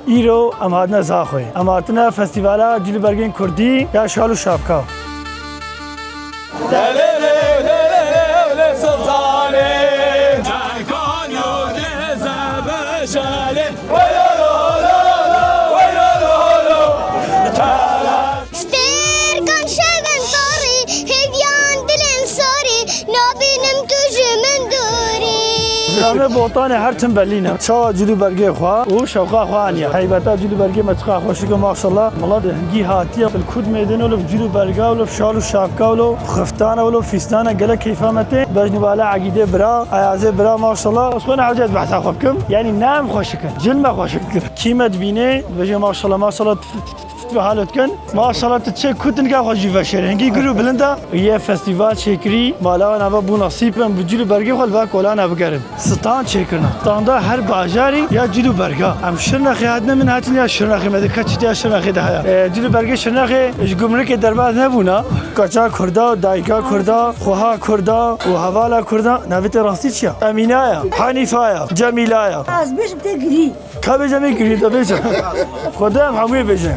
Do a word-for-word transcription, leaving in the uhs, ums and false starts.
Îro em hatine Zaxoyê. Em hatine Festîvala Cil û Bergên Kurdî ya Şal û Şapka. Stêrkan şevên tarî, hêviyan dilên sarî, nabînim tu ji min dûrî. Zilamê Botanê her tim belî ne. Çawa cil û bergê xwe û şewqa xwe aniye. Heybeta cil û bergê me çiqa xweşik e, maşallah. Milet hingî hatiye, li kut mêdin û li cil û berga û li şal û şapka û li xiftana û li fîstana gelek keyfa me tê. Bejnî bala Egîdê bira, Ayazê bira, maşallah. Ez xwe ne hewce ez behsa xwe bikim. Yanî ne em xweşik in. Cil me xweşik dikir. Kî me dibînê, dibêje maşallah, maşallah. Ve halo dikin. Maşallah tu çê kutin ka xwe jî veşêrin. Hingî gir û bilind e. Yê festîval çêkirî, mala wan ava bû nasîb em bi cil û bergê xwe li va kolana bigerin. Stand çêkirina. Standa her bajarî ya cil û berga. Em Şirnexê hatine, min hatin ya Şirnexê, me dê keçî ya Şirnexê de heye. E, cil û bergê Şirnexê ji gumrikê derbas nebûna. Kaça Kurda, dayika Kurda, xweha Kurda û hevala Kurda. Navê te rastî çi ya? Emîna ya, Hanîfa ya, Cemîla ya. Ez bêjim te girî. Ka bêje me girî, te bêje. Xwedê em hemûyê bêje.